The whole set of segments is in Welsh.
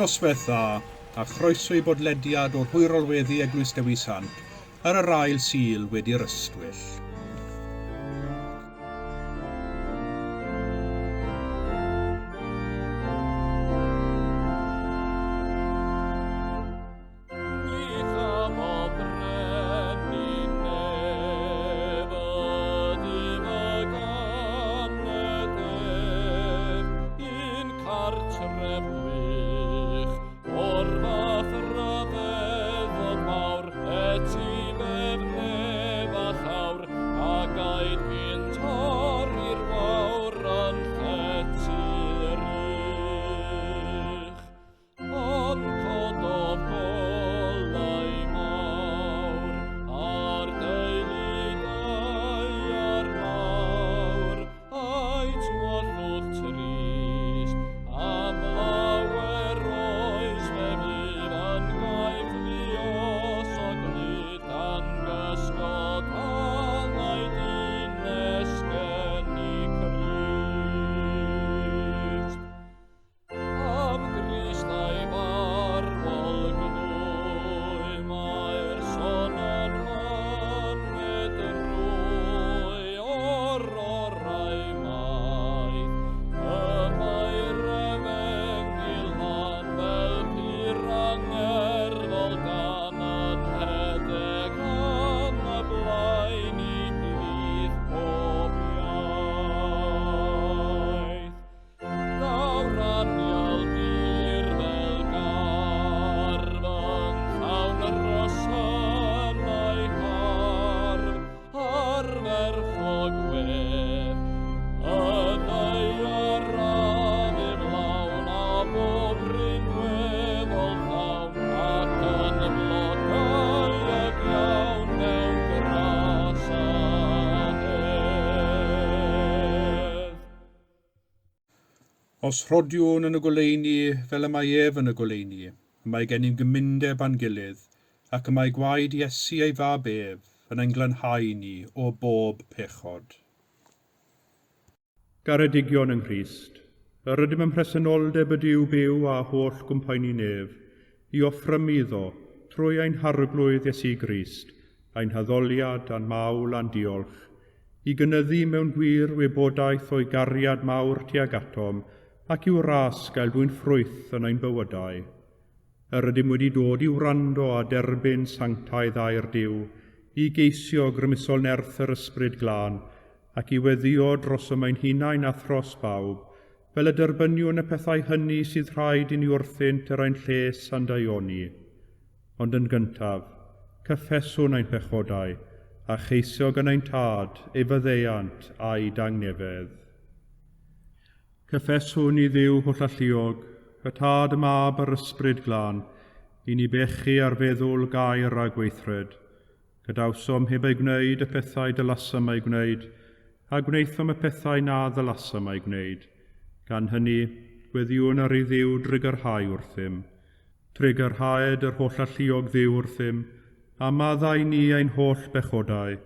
Noswaith dda, a chroeso i bodlediad o'r hwyrolweddi Eglwys Dewi Sant ar yr ail Sul wedi'r Ystwyll. Ni chafodd brenin neb ydym y ganed ef, un cartref gwych, o'r fath ryfeddod mawr, etifedd nef a llawr, a gaed fi'n torri'r wawr yn llety'r uch. Ond cododd golau mawr ar deulu daear mawr, a'i tywyllwch trist, am lawer oes fe fydd yn gaeth luos o glud dan gysgod angau dynes geni Crist. Am Grist a'i farwol gnwy, mae'r son yn myned drwy o'r orau maith. Y mae'r efengyl lan fel pur angerddol gan yn hedeg yn y blaen i blith pob iaith. Daw'r anial dir fel gardd yn llawn rhosynau hardd, ardderchog wedd. Y ddaear a ddiflawn a bob rhinweddol llawn, ac yn blodeuog iawn mewn gras a hedd. Os rhodiwn yn y goleuni fel y mae ef yn y goleuni, y mae gennym gymundeb â'n gilydd, ac y mae gwaed Iesu ei Fab ef yn ein glanhau ni o bob pechod. Garedigion yng Nghrist, yr ydym ym mhresenoldeb y Duw byw a holl gwmpaenu nef, i offrymu iddo, trwy ein Harglwydd Iesu Grist, ein haddoliad a'n mawl a'n diolch, i gynyddu mewn gwir wybodaeth o'i gariad mawr tuag atom ac i'w ras gael dwyn ffrwyth yn ein bywydau. Yr ydym wedi dod i wrando a derbyn sanctaidd air Duw, i geisio grymusol nerth yr Ysbryd Glân, ac i weddïo drosom ein hunain a thros bawb, fel y derbyniwn y pethau hynny sydd rhaid i ni wrthynt er ein lles a'n daioni. Ond yn gyntaf, cyffeswn ein pechodau, a cheisio gan ein Tad ei faddeuant a'i dangnefedd. Cyffeswn i Dduw hollalluog, y Tad, y Mab a'r Ysbryd Glân, i ni bechu ar feddwl, gair a gweithred. Gadawsom heb eu gwneud y pethau dylasom eu gwneud, a gwnaethom y pethau na ddylasom eu gwneud. Gan hynny, gweddïwn ar i Dduw drugarhau wrthym. Trugarhaed yr Hollalluog Dduw wrthym, a maddau ni ein holl bechodau.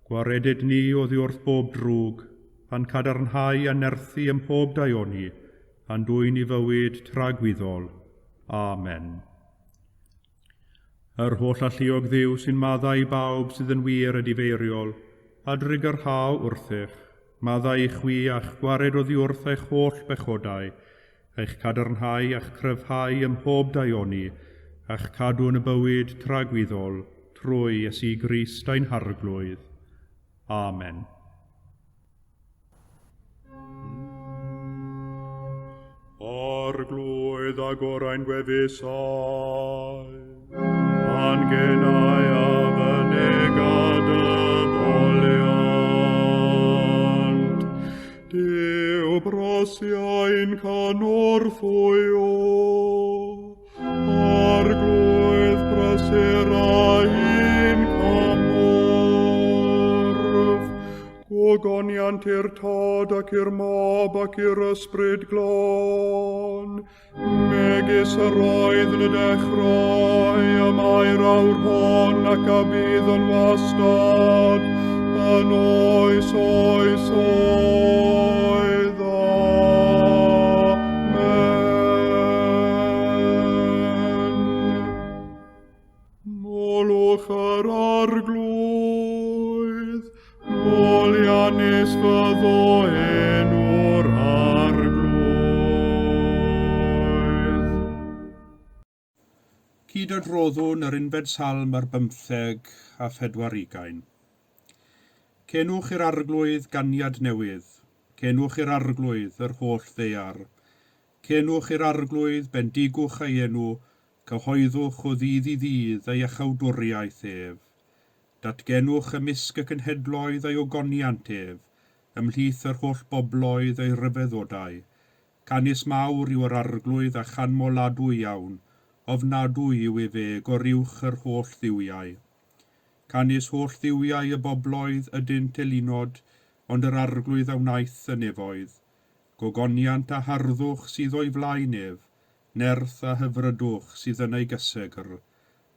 Gwareded ni oddi wrth bob drwg, a'n cadarnhau a nerthu ym mhob daioni, a'n dwyn i fywyd tragwyddol. Amen. Yr Hollalluog Dduw sy'n maddau i bawb sydd yn wir edifeiriol, a drugarhau wrthych, maddau i chwi a'ch gwared oddi wrth eich holl bechodau, eich cadarnhau a'ch cryfhau ym mhob daioni, a'ch cadw yn y bywyd tragwyddol, trwy Iesu Grist ein Harglwydd. Amen. Arglwydd, agor ein gwefusau, a'n genau a fynega dy foliant. Duw brosiau'n cynorthwyo, Arglwydd brysur ein cymorth. Gogoniant i'r Tad ac i'r Mab ac i'r Ysbryd Glân, megis yr oedd yn y dechrau, y mae'r awr hon ac a bydd yn wastad, yn oes oes oedd. Amen. Canys fyddo enw'r Arglwydd. Cyd-adroddwn yr unfed salm ar 75. Cenwch i'r Arglwydd ganiad newydd, cenwch i'r Arglwydd yr holl ddaear. Cenwch i'r Arglwydd bendigwch ei enw, cyhoeddwch o ddydd i ddydd ei iachawdwriaeth ef. Datgenwch ymysg y cenhedloedd ei ogoniant ef, ymhlith yr holl bobloedd ei ryfeddodau. Canys mawr yw yr Arglwydd a chanmoladwy iawn, ofnadwy yw efe goruwch yr holl dduwiau. Canys holl dduwiau y bobloedd ydynt eilunod, ond yr Arglwydd a wnaeth y nefoedd. Gogoniant a harddwch sydd o'i flaen ef, nerth a hyfrydwch sydd yn ei gysegr.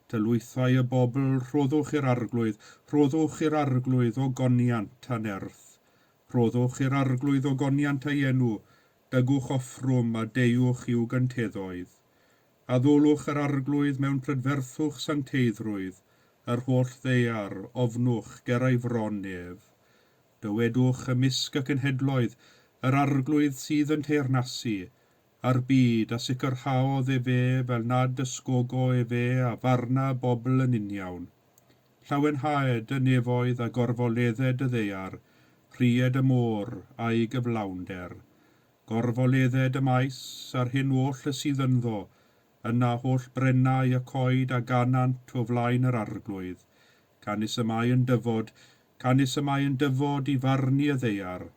Tylwythau y bobl, rhoddwch i'r Arglwydd, rhoddwch i'r Arglwydd ogoniant a nerth. Rhoddwch i'r Arglwydd ogoniant ei enw, dygwch offrwm a deuwch i'w gynteddoedd. Addolwch yr Arglwydd mewn prydferthwch sancteiddrwydd, yr holl ddaear, ofnwch ger ei fron ef. Dywedwch ymysg y cenhedloedd, yr Arglwydd sydd yn teyrnasu, a'r byd a sicrhaodd efe fel nad ysgogo efe a farna bobl yn uniawn. Llawenhaed y nefoedd a gorfoledded y ddaear, rhued y môr a'i gyflawnder. Gorfoledded y maes a'r hyn oll y sydd ynddo, yna holl brennau y coed a ganant o flaen yr Arglwydd. Canys y mae yn dyfod, canys y mae yn dyfod i farnu y ddaear,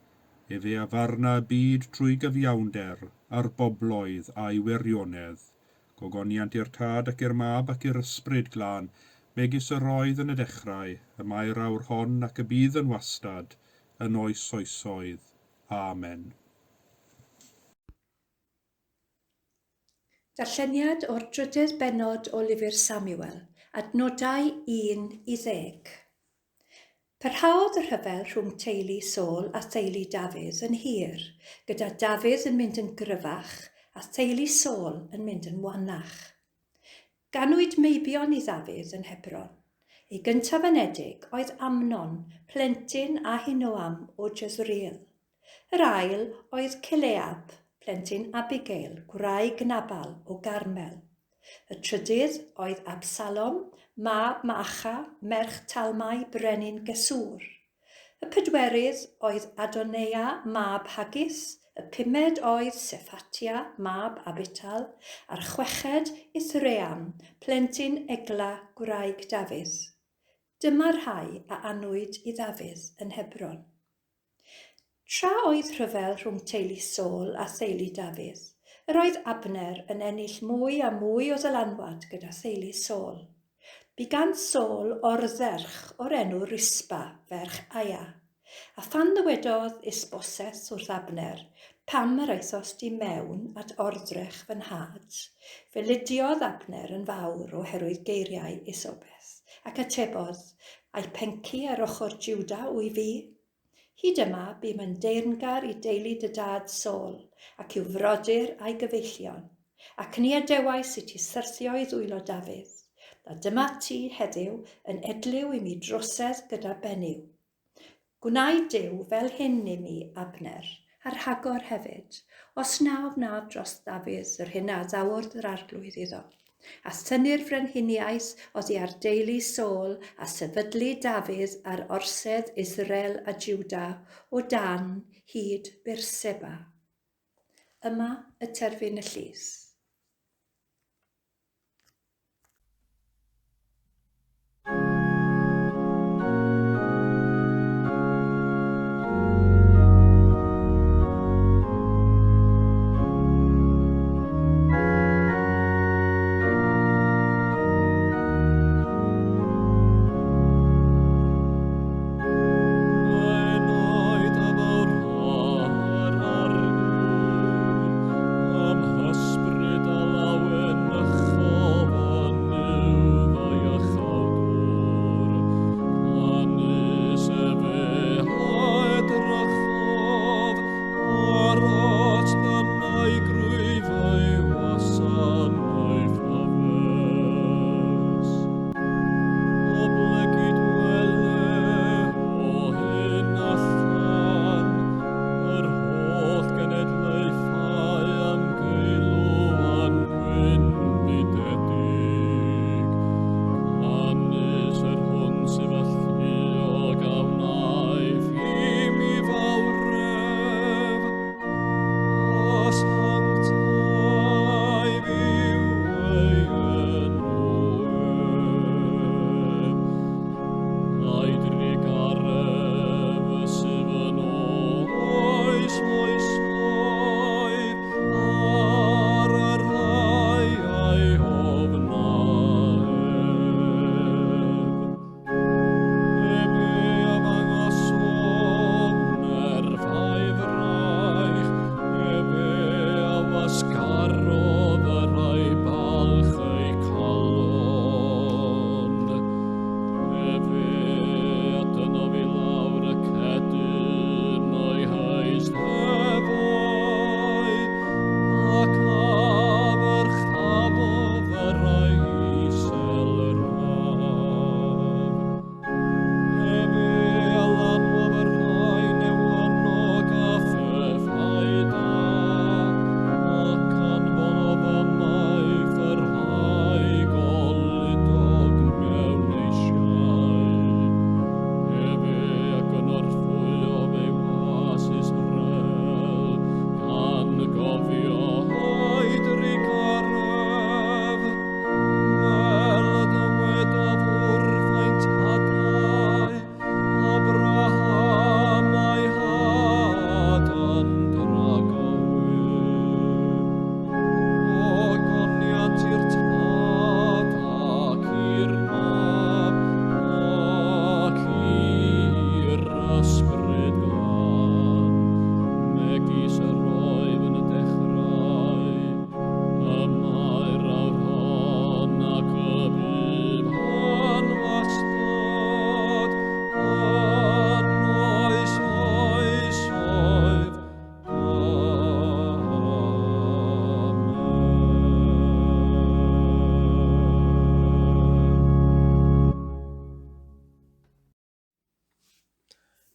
efe a farna y byd trwy gyfiawnder, a'r bobloedd a'i wirionedd. Gogoniant i'r Tad ac i'r Mab ac i'r Ysbryd Glân, megis yr oedd yn y dechrau, y mae'r awr hon ac y bydd yn wastad, yn oes oesoedd. Amen. Darlleniad o'r drydedd bennod o Lyfr Samuel, adnodau 1 i 10. Parhaodd y rhyfel rhwng teulu Saul a theulu Dafydd yn hir, gyda Dafydd yn mynd yn gryfach a theulu Saul yn mynd yn wanach. Ganwyd meibion i Ddafydd yn Hebron. Ei gyntaf anedig oedd Amnon, plentyn Ahinoam o Jezreel. Yr ail oedd Cileab, plentyn Abigail, gwraig Nabal o Garmel. Y trydydd oedd Absalom, mab Maacha, merch Talmai, brenin Gesŵr. Y pedwerydd oedd Adoneia, mab Haggith. Y pumed oedd Seffatia, mab Abital, a'r chweched Ithream, plentyn Egla, gwraig Dafydd. Dyma'r rhai a anwyd i Ddafydd yn Hebron. Tra oedd rhyfel rhwng teulu Saul a theulu Dafydd, yr oedd Abner yn ennill mwy a mwy o ddylanwad gyda theulu Saul. Bu gan Saul ordderch o'r enw Rispa, ferch Aia. A phan ddywedodd Isboseth wrth Abner, Pam yr aethost di mewn at ordrech fy nhad? Fe lidiodd Abner yn fawr oherwydd geiriau Isobeth, ac atebodd, Ai penci ar ochr Juda wy fi? Hyd yma bûm yn deyrngar i deulu dy dad Saul, ac i'w frodyr a'i gyfeillion, ac ni adewais i ti syrthio i ddwylo Dafydd. A dyma ti, heddiw, yn edliw i mi drosedd gyda benyw. Gwnai Duw fel hyn i mi, Abner, a rhagor hefyd, os na wnaf dros Ddafydd yr hyn a addawodd yr Arglwydd iddo. A thynnu'r frenhiniaeth oddi ar deulu Saul a sefydlu Dafydd ar orsedd Israel a Juda o Dan hyd Beerseba. Yma y terfyn y llys. Am hysbryd.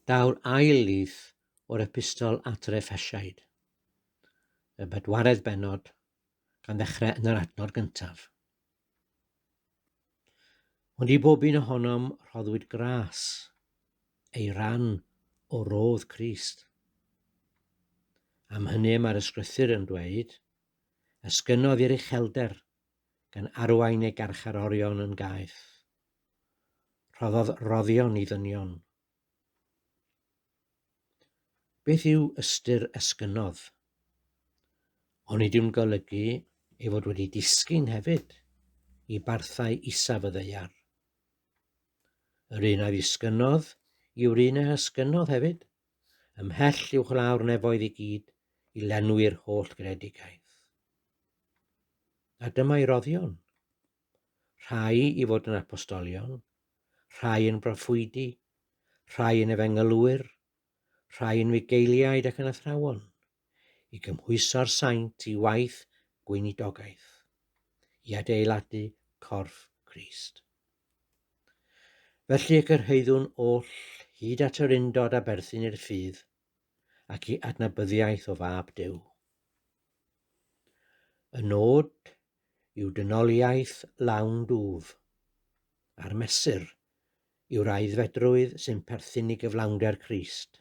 Daw'r ail lith o'r epistol at yr Effesiaid, y bedwaredd bennod, gan ddechrau yn yr adnod gyntaf. Ond i bob un ohonom rhoddwyd gras, ei ran o rodd Crist. Am hynny mae'r ysgrythur yn dweud, esgynnodd i'r uchelder, gan arwain ei garcharorion yn gaeth. Rhoddodd roddion i ddynion. Beth yw ystyr esgynnodd? Onid yw'n golygu ei fod wedi disgyn hefyd i barthau isaf y ddaear? Yr un a ddisgynnodd yw'r un a esgynnodd hefyd, ymhell uwchlaw'r nefoedd i gyd i lenwi'r holl greadigaeth. A dyma'i roddion. Rhai i fod yn apostolion, rhai yn broffwydi, rhai yn efengylwyr, rhai yn fugeiliaid ac yn athrawon, i gymhwyso'r saint i waith gweinidogaeth, i adeiladu corff Crist. Felly y cyrhaeddwn oll hyd at yr undod a berthyn i'r ffydd ac i adnabyddiaeth o Fab Duw. Y nod yw dynoliaeth lawn dwf, a'r mesur yw'r aeddfedrwydd sy'n perthyn i gyflawnder Crist.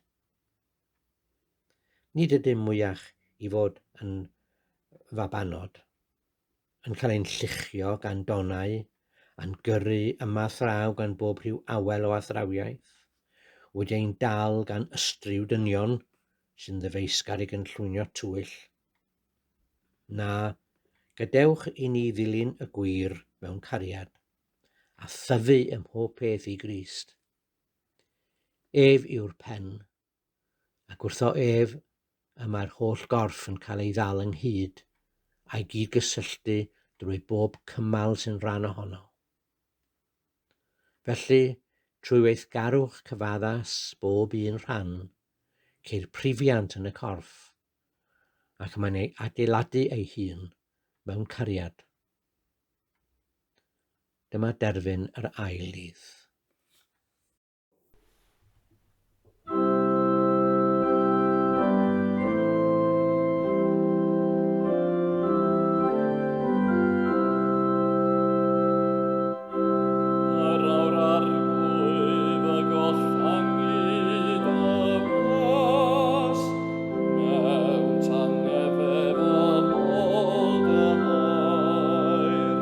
Nid ydym mwyach i fod yn fabanod, yn cael ein lluchio gan donau, a'n gyrru yma thraw gan bob rhyw awel o athrawiaeth, wedi ein dal gan ystryw dynion sy'n ddyfeisgar i gynllwynio twyll. Na, gadewch i ni ddilyn y gwir mewn cariad, a thyfu ym mhob peth i Grist. Ef yw'r pen, ac wrtho ef y mae'r holl gorff yn cael ei ddal ynghyd a'i gyd-gysylltu drwy bob cymal sy'n rhan ohono. Felly, trwy weithgarwch cyfaddas bob un rhan, ceir prifiant yn y corff, ac mae'n ei adeiladu ei hun mewn cariad. Dyma derfyn yr ail lith. Yr awr arglwydd y gollangid y blas, mewn tangnefedd yn ôl dy air.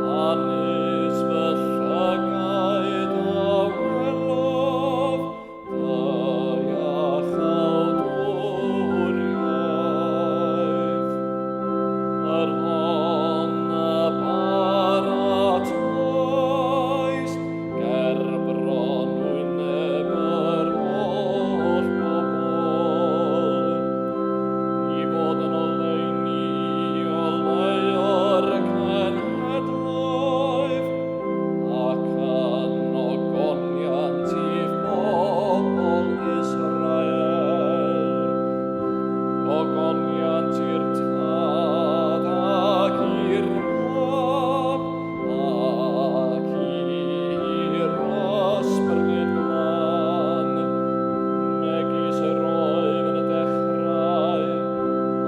Canys fy llygaid a welodd dy iachawdwriaeth. Yr hon a baratoais ger bron wyneb yr holl bobl, i fod yn oleuni oleuo'r cenhedloedd, ac yn ogoniant i'th bobl Israel. Ogoniant i'r Tad ac i'r Mab ac i'r Ysbryd Glân, megis yr oedd yn y dechrau,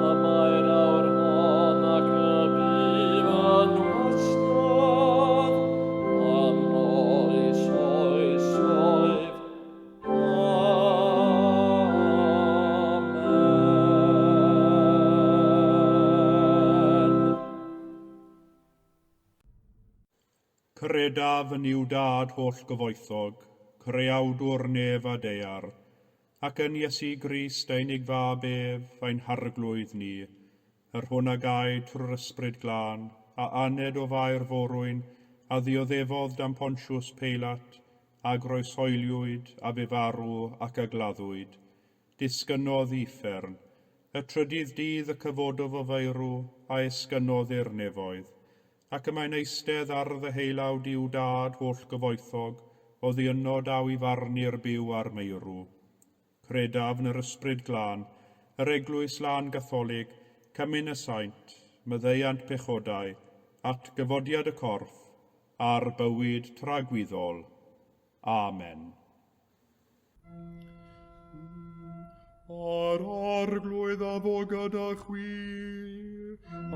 y mae'r awr hon ac y bydd yn wastad, am oes oesoedd. Amen. Credaf yn Nuw Dad holl-gyfoethog, Creawdwr nef a daear, ac yn Iesu Grist ei unig Fab ef, ein Harglwydd ni, yr hwn a gaed trwy'r Ysbryd Glân, a aned o Fair Forwyn, a ddioddefodd dan Pontius Peilat, a groeshoeliwyd, a fu farw, ac a gladdwyd. Disgynnodd i uffern. Y trydydd dydd y cyfododd o feirw, a esgynnodd i'r nefoedd. Ac y mae'n eistedd ar ddeheulaw Duw Dad holl-gyfoethog, oddi yno daw i farnu'r byw a'r meirw. Credaf yn yr Ysbryd Glân, yr Eglwys Lân Gatholig, cymun y saint, maddeuant pechodau, atgyfodiad y corff, a'r bywyd tragwyddol. Amen. Yr Arglwydd a fo gyda chwi, a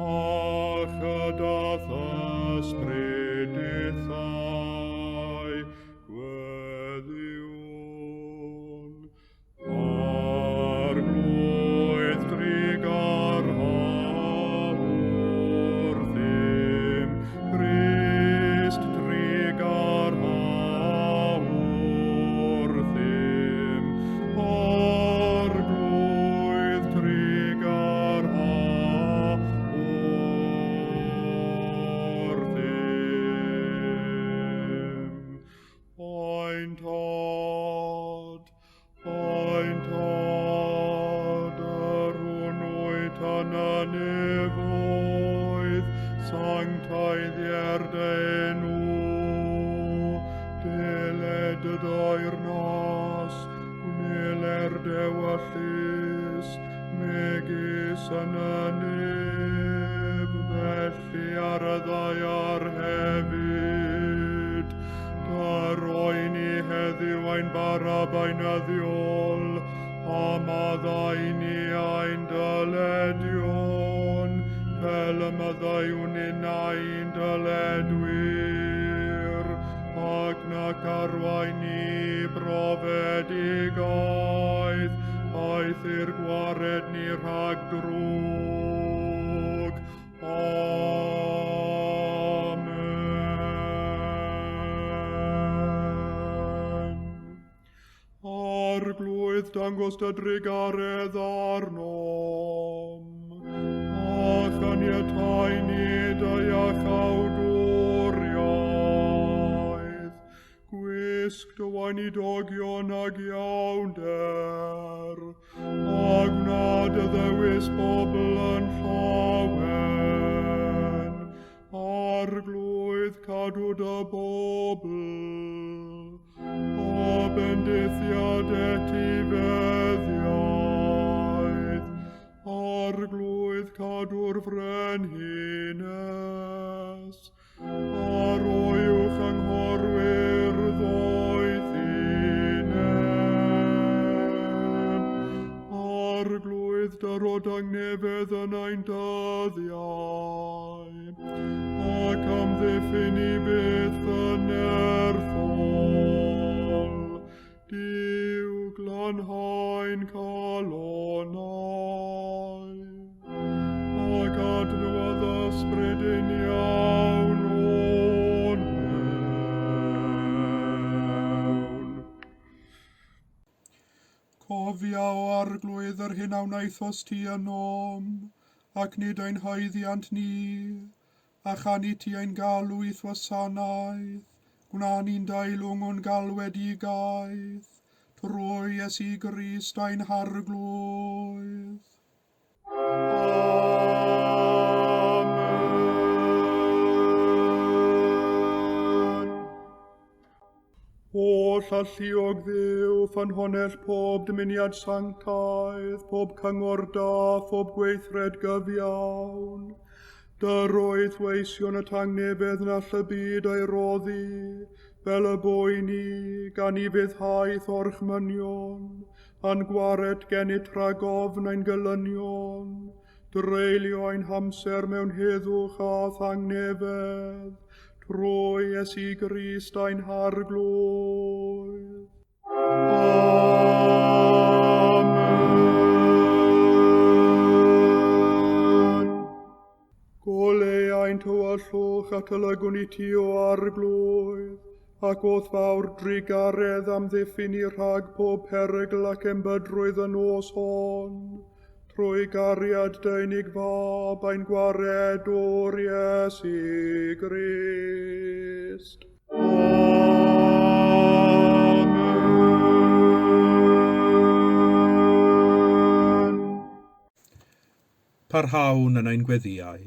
chyda th'ysbryd dithau. Gweddïwn. Arglwydd drugarha wrthym, Crist drugarha wrthym, Arglwydd trugarha wrthym. Ein Tad, ein Tad, yr hwn wyt yn y nefoedd, sancteiddier dy enw, deled dy deyrnas, gwneler dy ewyllys, megis yn y nef, felly ar y ddaear hefyd. Dyro i ni heddiw ein bara beunyddiol, a maddau i ni ein dyledion, fel y maddeuwn ninnau i'n dyledwyr, ac nac arwain ni i brofedigaeth, eithr gwared ni rhag drwg. Amen. Arglwydd, dangos dy drugaredd arnom, a chaniatáu ni dy iachawdwriaeth. Gwisg dy weinidogion ag iawnder, a gwna dy ddewis bobl yn llawen. Arglwydd, cadw dy bobl, a bendithiad etifeddiaeth. Arglwydd, cadw'r frenhines, a rhoi uwch anghorwyr ddoethineb. Arglwydd, dyro dangnefedd yn ein dyddiau, ac amddiffyn i byth yn nerthol. Duw, glanha'n calonnau, ac adnewyddu ysbryd uniawn o'n mewn. Cofia, o Arglwydd, yr hyn a wnaethost ti ynom, ac nid ein haeddiant ni, a chan i ti ein galw i'th wasanaeth, gwna ni'n deilwng o'n galwedigaeth, trwy Iesu Grist ein Harglwydd. Amen. Holl alluog Dduw, ffynhonnell pob dymuniad sanctaidd, pob cyngor da, phob gweithred gyfiawn. Dyroedd weision y tangnefedd na all y byd ei roddi, fel y bo i ni, gan i fuddhaeth orchmynion, a'n gwared gennyt rhag ofn ein gelynion, dreulio ein hamser mewn heddwch a thangnefedd, trwy Iesu Grist ein Harglwydd. Amen. Goleu ein tywyllwch at y lygwn i ti o Arglwydd, ac o'th fawr drugaredd amddiffyn ni rhag pob perygl ac embydrwydd y nos hon, trwy gariad dy unig fab ein gwaredwr Iesu Grist. Amen. Parhawn yn ein gweddïau.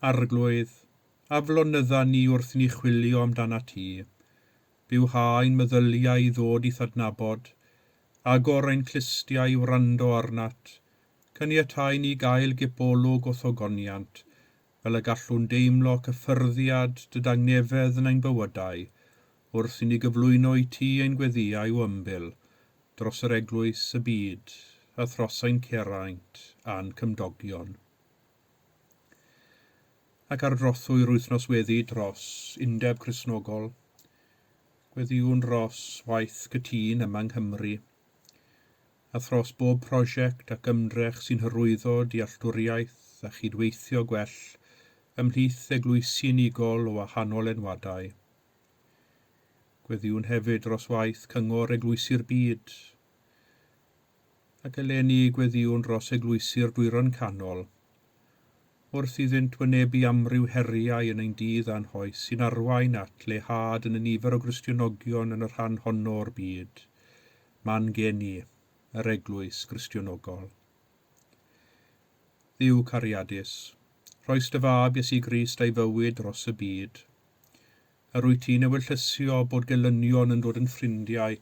Arglwydd, aflonydda ni wrth i ni chwilio amdanat ti. Bywha ein meddyliau i ddod i'th adnabod, agor ein clustiau i wrando arnat, caniatáu ni gael gipolwg o'th ogoniant, fel y gallwn deimlo cyffyrddiad dy dangnefedd yn ein bywydau, wrth i ni gyflwyno i ti ein gweddïau o ymbil, dros yr eglwys, y byd a thros ein ceraint a'n cymdogion. Ac ar drothwy'r wythnos weddi dros Undeb Cristnogol, gweddïwn dros waith cytûn yma yng Nghymru, a thros bob prosiect ac ymdrech sy'n hyrwyddo dealltwriaeth a chydweithio gwell ymhlith eglwysi unigol o wahanol enwadau. Gweddïwn hefyd dros waith Cyngor Eglwysi'r Byd, ac eleni gweddïwn dros eglwysi'r Dwyrain Canol, wrth iddynt wynebu amryw heriau yn ein dydd a'n hoes sy'n arwain at leihad yn y nifer o Gristionogion yn y rhan honno o'r byd, man geni yr Eglwys Gristionogol. Dduw cariadus, rhoes dy fab Iesu Grist a'i fywyd dros y byd. Yr wyt ti'n ewyllysio bod gelynion yn dod yn ffrindiau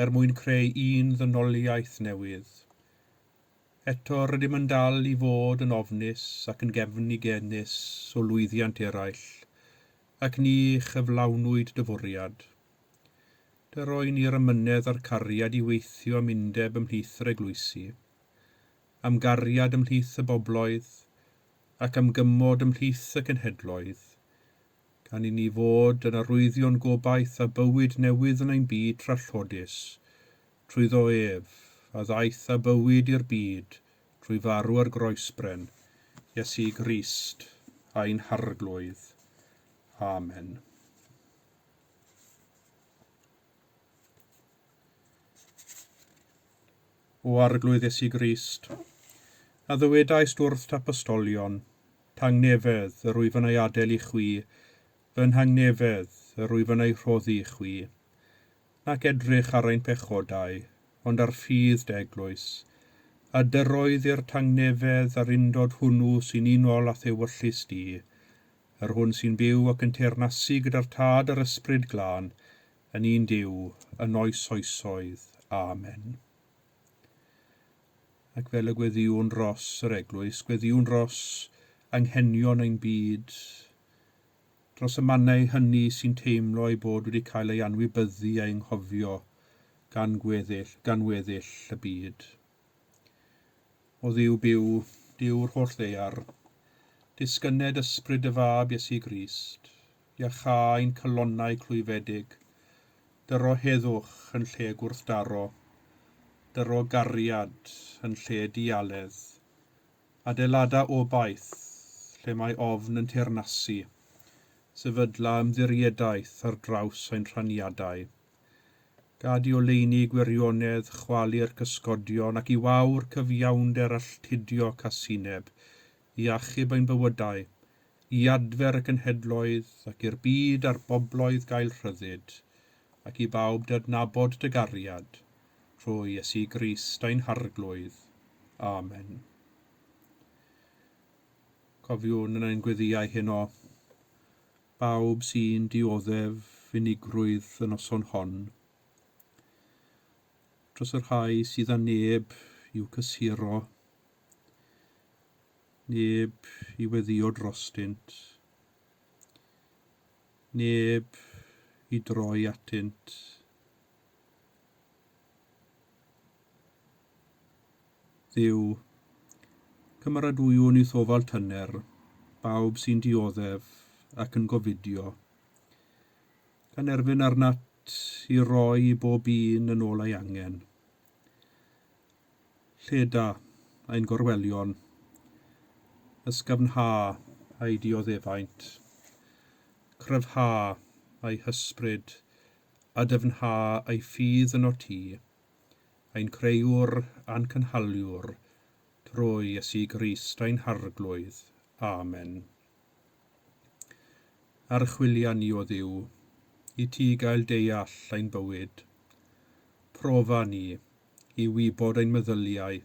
er mwyn creu un ddynoliaeth newydd. Eto rydym yn dal i fod yn ofnus ac yn gefnigennus o lwyddiant eraill, ac ni chyflawnwyd dy fwriad. Dy roi ni'r amynedd a'r cariad i weithio am undeb ymhlith yr eglwysi, am gariad ymhlith y bobloedd, ac am gymod ymhlith y cenhedloedd, gan i ni fod yn arwyddion gobaith a bywyd newydd yn ein byd trallodus, trwyddo ef, a ddaeth â bywyd i'r byd trwy farw ar groesbren, Iesu Grist, ein Harglwydd. Amen. O Arglwydd Iesu Grist, a ddywedaist wrth apostolion, tangnefedd yr wyf yn ei adael i chwi, fy nhangnefedd yr wyf yn ei rhoddi i chwi, nac edrych ar ein pechodau, ond ar ffydd dy eglwys, a dyroedd i'r tangnefedd a'r undod hwnnw sy'n unol â ewyllys di, yr hwn sy'n byw ac yn teyrnasu gyda'r Tad a'r Ysbryd Glân, yn un Duw, yn oes oesoedd. Amen. Ac fel y gweddïwn dros yr eglwys, gweddïwn dros anghenion ein byd, dros y mannau hynny sy'n teimlo eu bod wedi cael ei anwybyddu a'i anghofio gan weddill y byd. O Dduw byw, Duw'r holl ddaear, disgynned ysbryd y fab Iesu Grist, iachâ ein calonnau clwyfedig, dyro heddwch yn lle gwrthdaro, dyro gariad yn lle dialedd, adeilada obaith lle mae ofn yn teyrnasu, sefydla ymddiriedaeth ar draws ein rhaniadau. Gad i oleuni gwirionedd chwalu'r cysgodion ac i wawr cyfiawnder alltudio casineb, i achub ein bywydau, i adfer y cenhedloedd ac i'r byd a'r bobloedd gael rhyddid, ac i bawb dy adnabod dy gariad, trwy Iesu Grist ein Harglwydd. Amen. Cofiwn yn ein gweddïau heno, bawb sy'n dioddef unigrwydd y noson hon, dros y rhai sydd â neb i'w cysuro, neb i weddïo drostynt, neb i droi atynt. Dduw, cymeradwywn i'th ofal tyner, bawb sy'n dioddef ac yn gofidio, gan erfyn arnat i roi i bob un yn ôl ei angen. Lleda ein gorwelion, ysgafnha ei dioddefaint, cryfha ei hysbryd a dyfnha ei ffydd ynot ti, ein creuwr a'n cynhaliwr, trwy Iesu Grist ein Harglwydd. Amen. Archwilia ni o Dduw, i ti gael deall ein bywyd. Profa ni, i wybod ein meddyliau.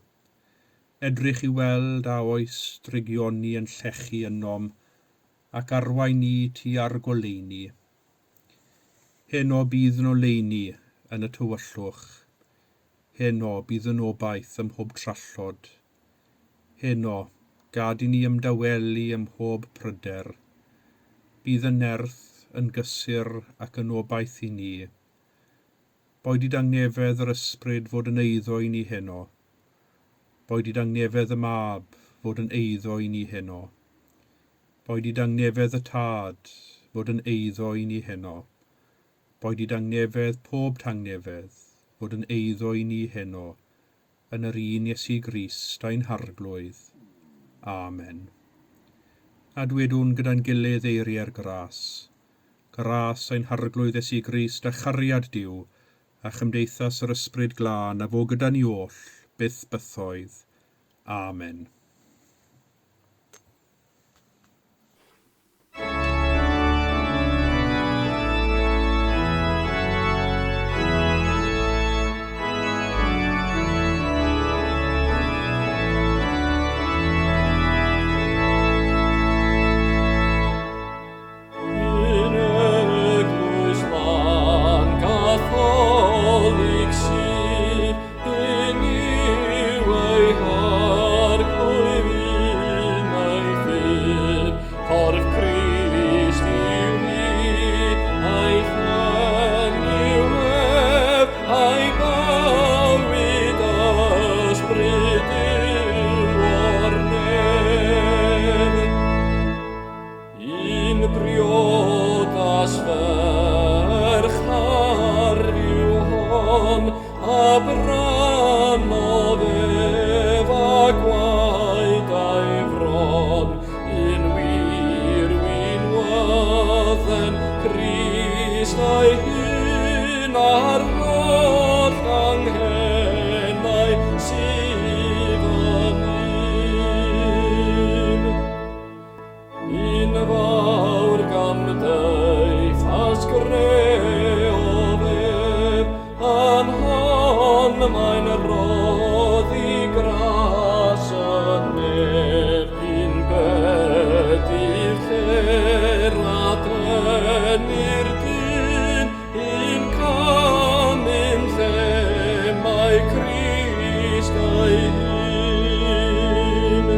Edrych i weld a oes drygioni yn llechu ynom, ac arwain ni tua'r goleuni. Heno bydd yn oleuni yn y tywyllwch. Heno bydd yn obaith ym mhob trallod. Heno, gad i ni ymdawelu ym mhob pryder. Bydd yn nerth, yn gysur ac yn obaith i ni. Boed i dangnefedd yr ysbryd fod yn eiddo i ni heno. Boed i dangnefedd y Mab fod yn eiddo i ni heno. Boed i dangnefedd y Tad fod yn eiddo i ni heno. Boed i dangnefedd pob tangnefedd fod yn eiddo i ni heno, yn yr un Iesu Grist ein Harglwydd. Amen. A dwedwn gyda'n gilydd eiriau'r gras. Gras ein Harglwydd Iesu Grist a chariad Duw, a chymdeithas yr Ysbryd Glân a fo gyda ni oll, byth bythoedd. Amen. Yn eglwys lân Gatholig sydd, un yw ei harglwydd, un ei ffydd. Corff Crist yw hi, a'i phen yw ef, a'i bywyd ysbryd yw o'r nef. Un briodas ferch hardd yw hon, a brannodd ef â gwaed a'i fron. Un wir winwydden Crist ei hun a'r holl ganghennau sydd yn un. Un fawr gymdeithas greodd ef, a'n hon mae'n rhoddi gras y nef. Un bedydd lle adenir dyn, un cam un lle mae Crist ei hun.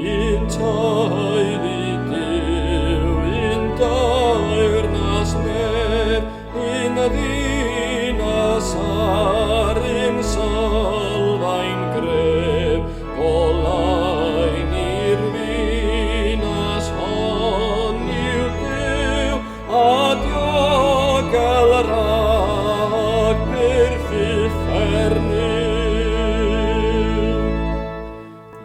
Un teulu Duw, un deyrnas nef, un ddinas ar un sylfaen gref, goleuni'r ddinas hon yw Duw, a diogel rhag pyrth uffern yw.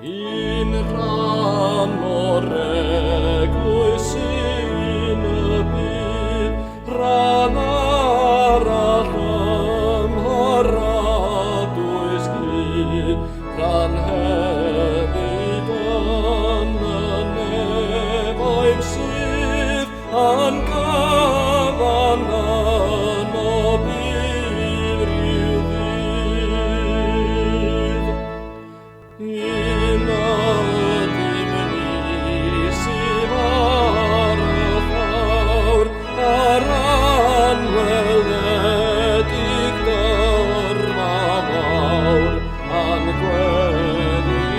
Un rhan o'r eglwys yn y byd, rhan arall ym Mharadwys glyd, rhan hefyd yn y nefoedd sydd a'n cyfan yno bydd rhyw ddydd. Un ydym ni sydd ar y llawr, a'r anweledig dyrfa fawr, a'n gweddi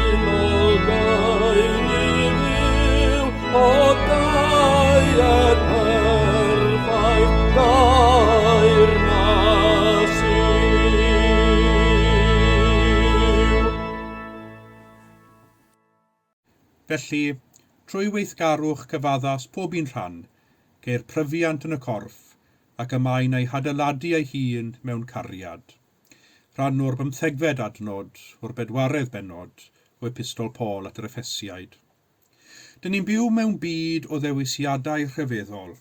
unol gain i Dduw, o daear perffaith deyrnas yw. Felly, trwy weithgarwch cyfaddas pob un rhan, ceir pryfiant yn y corff, ac y mae'n ei hadeiladu ei hun mewn cariad. Rhan o'r bymthegfed adnod o'r bedwaredd bennod o Epistol Paul at yr Effesiaid. Dyn ni'n byw mewn byd o ddewisiadau rhyfeddol.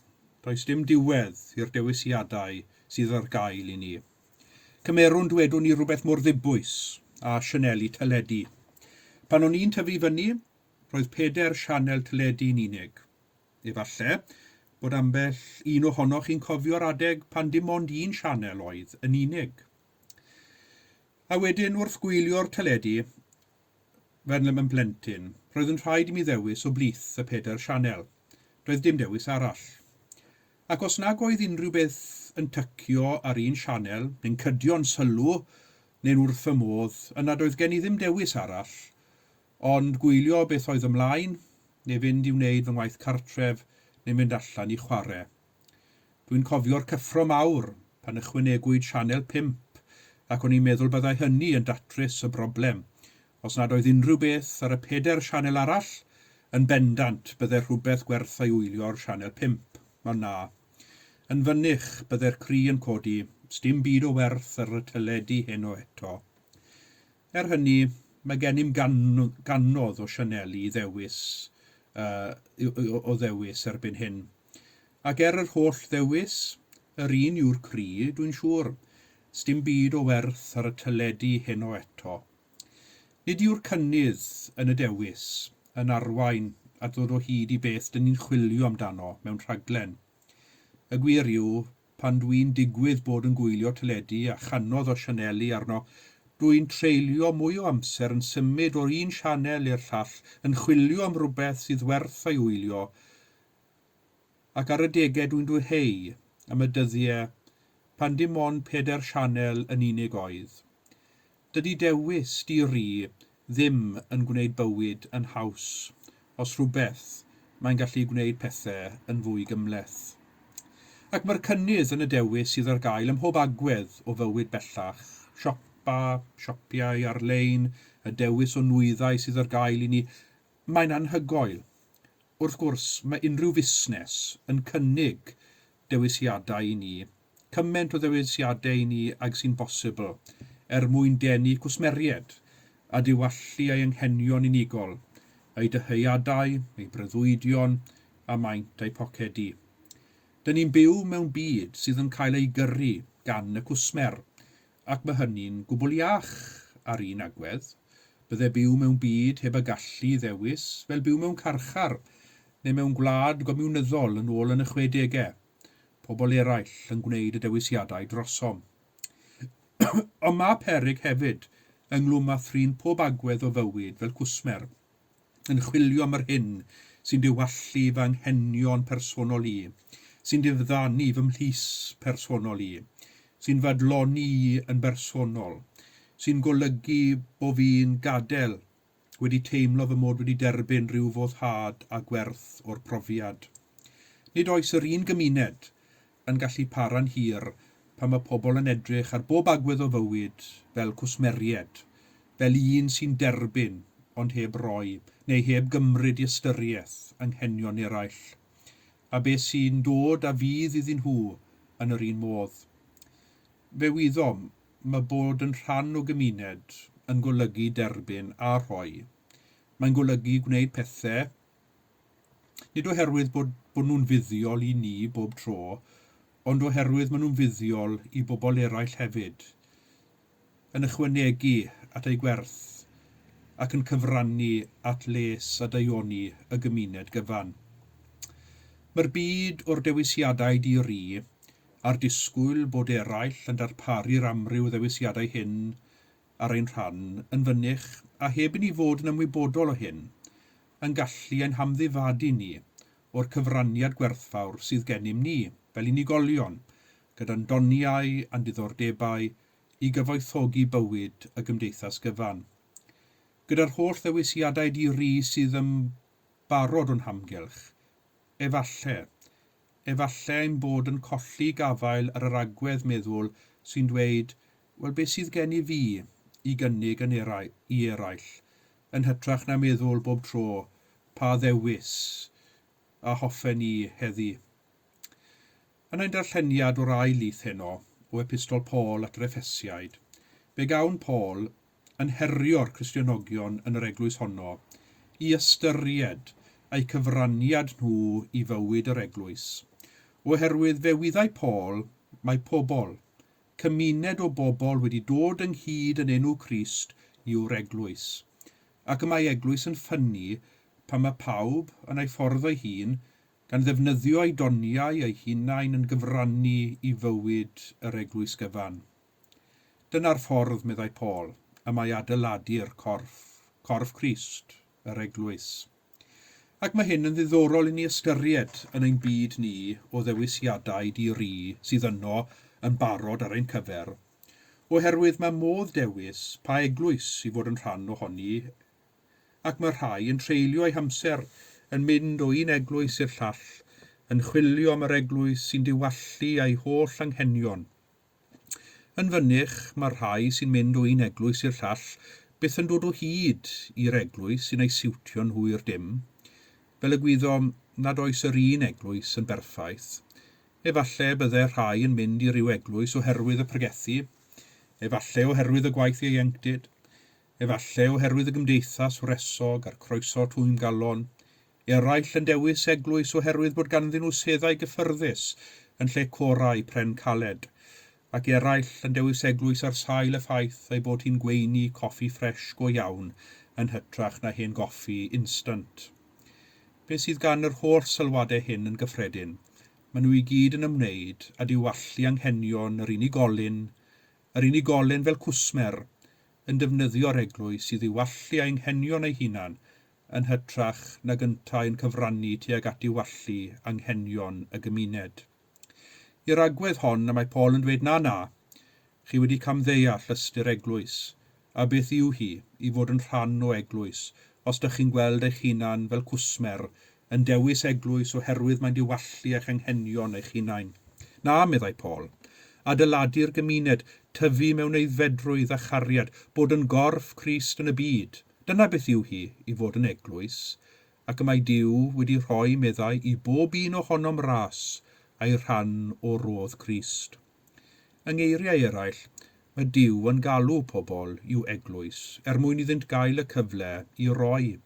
Does dim diwedd i'r dewisiadau sydd ar gael i ni. Cymerwn dwedwn ni rhywbeth mor ddibwys a sianeli teledu. Pan o'n i'n tyfu fyny, roedd 4 sianel teledu'n unig. Efallai bod ambell un ohonoch chi'n cofio'r adeg pan dim ond un sianel oedd yn unig. A wedyn wrth gwylio'r teledu, fel yn blentyn, roedd yn rhaid i mi ddewis o blith y 4 sianel. Doedd dim dewis arall. Ac os nag oedd unrhyw beth yn tycio ar un sianel, neu'n cydio'n sylw, neu'n wrth y modd, yna doedd gen i ddim dewis arall, ond gwylio beth oedd ymlaen, neu fynd i wneud fy ngwaith cartref, neu mynd allan i chwarae. Dwi'n cofio'r cyffro mawr pan ychwanegwyd sianel 5 Ac o'n i'n meddwl byddai hynny yn datrys y broblem. Os nad oedd unrhyw beth ar y pedair sianel arall, yn bendant bydde rhywbeth gwerth ei wylio ar sianel 5. Ond na. Yn fynych, bydde'r cri yn codi, 'sdim byd o werth ar y teledu heno eto. Er hynny, mae gennym gannoedd o sianeli i ddewis, uh, o ddewis erbyn hyn. Ac er yr holl ddewis, yr un yw'r cri, dwi'n siŵr. Sdim byd o werth ar y teledu heno eto. Nid yw'r cynnydd yn y dewis yn arwain at ddod o hyd i beth dyn ni'n chwilio amdano mewn rhaglen. Y gwir yw, pan dwi'n digwydd bod yn gwylio teledu a channoedd o sianeli arno, dwi'n treulio mwy o amser yn symud o'r un sianel i'r llall yn chwilio am rywbeth sydd werth ei wylio, ac ar adegau dwi'n dweheu am y dyddiau pan dim ond pedair sianel yn unig oedd. Dydy dewis di-ri ddim yn gwneud bywyd yn haws. Os rhywbeth, mae'n gallu gwneud pethau yn fwy gymhleth. Ac mae'r cynnydd yn y dewis sydd ar gael ym mhob agwedd o fywyd bellach, siopa, siopiau ar-lein, y dewis o nwyddau sydd ar gael i ni, mae'n anhygoel. Wrth gwrs, mae unrhyw fusnes yn cynnig dewisiadau i ni, cymaint o ddewisiadau i ni ag sy'n bosibl, er mwyn denu cwsmeriaid a diwallu eu anghenion unigol, eu dyheadau, eu breuddwydion a maint eu pocedi. Dyn ni'n byw mewn byd sydd yn cael ei gyrru gan y cwsmer, Ac mae hynny'n gwbl iach ar un agwedd. Bydde byw mewn byd heb y gallu i ddewis fel byw mewn carchar neu mewn gwlad gomiwnyddol yn ôl yn y chwedegau, pobl eraill yn gwneud y dewisiadau drosom. Ond mae peryg hefyd ynghlwm â thrin pob agwedd o fywyd fel cwsmer. yn chwilio am yr hyn sy'n diwallu fy anghenion personol i, sy'n diflannu fy mhlys personol i, sy'n fadloni i yn bersonol, sy'n golygu bo fi'n gadael wedi teimlo fy mod wedi derbyn rhyw foddhad a gwerth o'r profiad. Nid oes yr un gymuned yn gallu para'n hir pan mae pobl yn edrych ar bob agwedd o fywyd fel cwsmeriaid, fel un sy'n derbyn ond heb roi, neu heb gymryd i ystyriaeth anghenion eraill, a beth sy'n dod a fudd iddyn nhw yn yr un modd. Fe wyddom, mae bod yn rhan o gymuned yn golygu derbyn a rhoi. Mae'n golygu gwneud pethau Nid oherwydd bod, bod nhw'n fuddiol i ni bob tro, ond oherwydd maen nhw'n fuddiol i bobl eraill hefyd, yn ychwanegu at eu gwerth ac yn cyfrannu at les a daioni y gymuned gyfan. Mae'r byd o'r dewisiadau di-ri a'r disgwyl bod eraill yn darparu'r amryw ddewisiadau hyn ar ein rhan yn fynych a heb i ni fod yn ymwybodol o hyn, yn gallu ein hamddifadu ni o'r cyfraniad gwerthfawr sydd gennym ni, fel unigolion, gyda'n doniau a'n diddordebau i gyfoethogi bywyd y gymdeithas gyfan. Gyda'r holl ddewisiadau di-ri sydd yn barod o'n hamgylch, efalle, efalle ein bod yn colli gafael ar yr agwedd meddwl sy'n dweud Wel, beth sydd gen i fi i gynnig yn eraill, i eraill, yn hytrach na meddwl bob tro pa ddewis a hoffen i heddi? Yn ein darlleniad o'r ail lith heno, o Epistol Paul at yr Effesiaid, fe gawn Paul yn herio'r Cristionogion yn yr eglwys honno i ystyried eu cyfraniad nhw i fywyd yr eglwys, oherwydd fe wyddai Paul mai pobl Cymuned o bobl wedi dod ynghyd yn enw Crist yw'r eglwys. Ac y mae eglwys yn ffynnu pan mae pawb, yn ei ffordd ei hun, gan ddefnyddio eu doniau eu hunain yn gyfrannu i fywyd yr eglwys gyfan. Dyna'r ffordd, meddai Paul, y mae adeiladu'r corff, corff Crist, yr eglwys. Ac mae hyn yn ddiddorol i ni ystyried yn ein byd ni o ddewisiadau di-ri sydd yno yn barod ar ein cyfer, oherwydd mae modd dewis pa eglwys i fod yn rhan ohoni, ac mae rhai yn treulio eu hamser yn mynd o un eglwys i'r llall, yn chwilio am yr eglwys sy'n diwallu eu holl anghenion. Yn fynych, mae'r rhai sy'n mynd o un eglwys i'r llall byth yn dod o hyd i'r eglwys sy'n eu siwtio nhw i'r dim. Fel y gwyddom nad oes yr un eglwys yn berffaith. Efallai bydde rhai yn mynd i ryw eglwys oherwydd y pregethu, efallai oherwydd y gwaith ieuenctid, efallai oherwydd y gymdeithas wresog a'r croeso twymgalon, eraill yn dewis eglwys oherwydd bod ganddyn nhw seddau gyffyrddus yn lle corau pren caled, ac eraill yn dewis eglwys ar sail y ffaith ei bod hi'n gweini coffi ffres go iawn yn hytrach na hen goffi instant. Be sydd gan yr holl sylwadau hyn yn gyffredin? Maen nhw i gyd yn ymwneud â diwallu anghenion yr unigolyn, yr unigolyn fel cwsmer, yn defnyddio'r eglwys i ddiwallu anghenion ei hunan yn hytrach nag yntau yn cyfrannu tuag at diwallu anghenion y gymuned. I'r agwedd hon y mae Paul yn dweud na na, chi wedi camddeall ystyr eglwys, a beth yw hi i fod yn rhan o eglwys, os dych chi'n gweld eich hunan fel cwsmer, yn dewis eglwys oherwydd mae'n diwallu eich anghenion eich hunain. Na, meddai Paul, adeiladu'r gymuned, tyfu mewn aeddfedrwydd a chariad, bod yn gorff Crist yn y byd. Dyna beth yw hi i fod yn eglwys, ac y mae Duw wedi rhoi, meddai, i bob un ohonom ras a'i rhan o rodd Crist. Yng ngeiriau eraill, mae Duw yn galw pobl i'w eglwys er mwyn iddynt gael y cyfle i roi.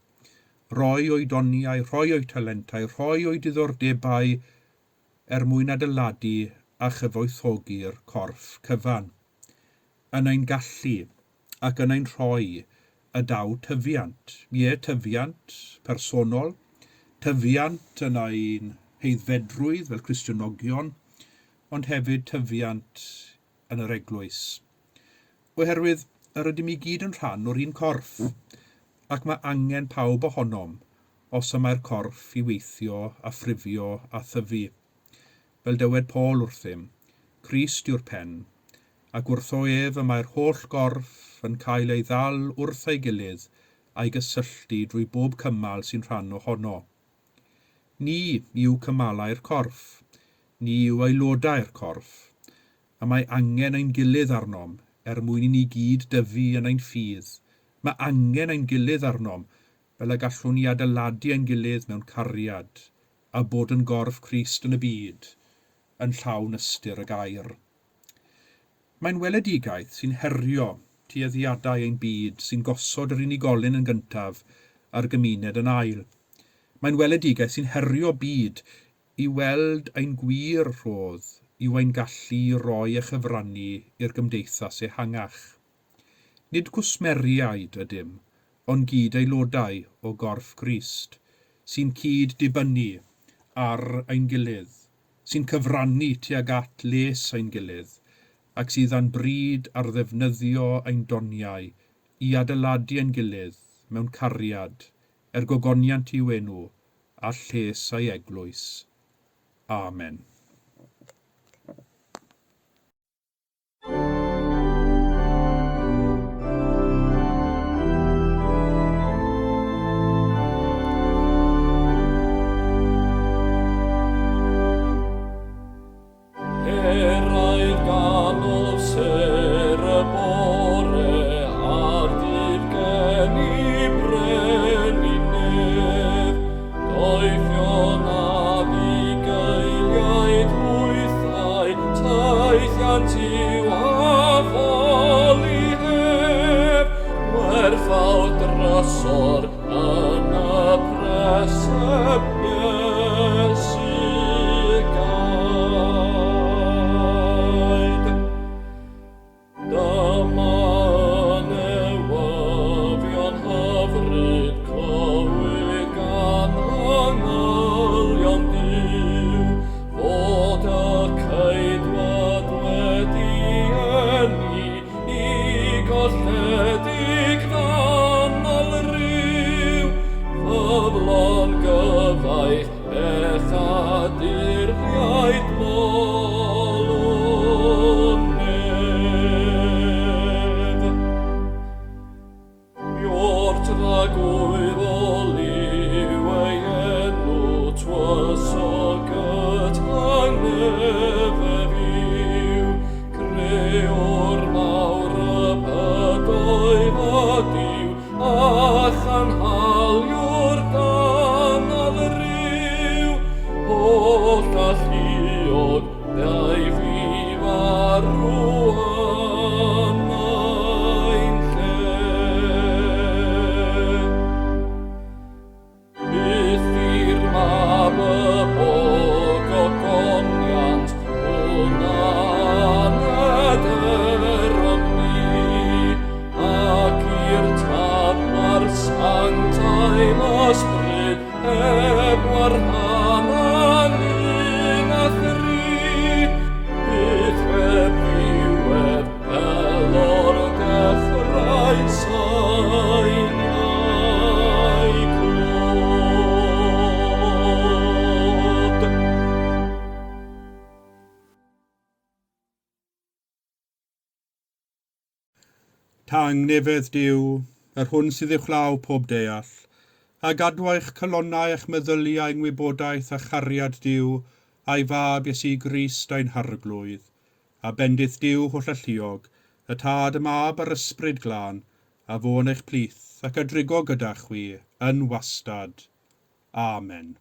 Roi o'i doniau, rhoi o'i talentau, rhoi o'i diddordebau er mwyn adeiladu a chyfoethogi'r corff cyfan. Yn ein gallu ac yn ein rhoi y daw tyfiant. Ie, tyfiant personol, tyfiant yn ein heiddfedrwydd fel Cristionogion, ond hefyd tyfiant yn yr eglwys. Oherwydd yr ydym i gyd yn rhan o'r un corff, ac mae angen pawb ohonom os y mae'r corff i weithio a phrifio a thyfu. Fel dywed Paul wrthym, Crist yw'r pen, ac wrtho ef y mae'r holl gorff yn cael ei ddal wrth ei gilydd a'i gysylltu drwy bob cymal sy'n rhan ohono. Ni yw cymalau'r corff, ni yw aelodau'r corff, a mae angen ein gilydd arnom er mwyn i ni gyd dyfu yn ein ffydd. Mae angen ein gilydd arnom fel y gallwn ni adeiladu ein gilydd mewn cariad a bod yn gorff Crist yn y byd, yn llawn ystyr y gair. Mae'n weledigaeth sy'n herio tueddiadau ein byd sy'n gosod yr unigolyn yn gyntaf a'r gymuned yn ail. Mae'n weledigaeth sy'n herio byd i weld ein gwir rhodd yw ein gallu i roi a chyfrannu i'r gymdeithas ehangach. Nid cwsmeriaid ydym, ond gyd aelodau o gorff Crist, sy'n cyd dibynnu ar ein gilydd, sy'n cyfrannu tuag at les ein gilydd, ac sydd â'n bryd ar ddefnyddio ein doniau i adeiladu ein gilydd mewn cariad er gogoniant i'w enw a lles a'i eglwys. Amen. Eraidd ganol ser y bore a'r dydd geni brenin nef, doethion a bugeiliaid hwythau, teithiant i'w addoli ef, werthfawr drysor yn y preseb Iesu gaed. Dyma newyddion hyfryd clywyd gan angylion Duw, fod y ceidwad wedi eni i golledig ddannol ryw, ffyddlon gyfaill bechaduriaid molwn ef. Ior tragwyddol yw ei enw, tywysog y tangnefedd yw, creodd Tangnefedd Duw, yr hwn sydd uwchlaw pob deall, a gadw eich calonnau a'ch meddyliau yng ngwybodaeth a chariad Duw a'i Fab Iesu Grist ein Harglwydd, a bendith Duw hollalluog, y Tad, y Mab a'r Ysbryd Glân, a fo yn eich plith ac a drigo gyda chwi yn wastad. Amen.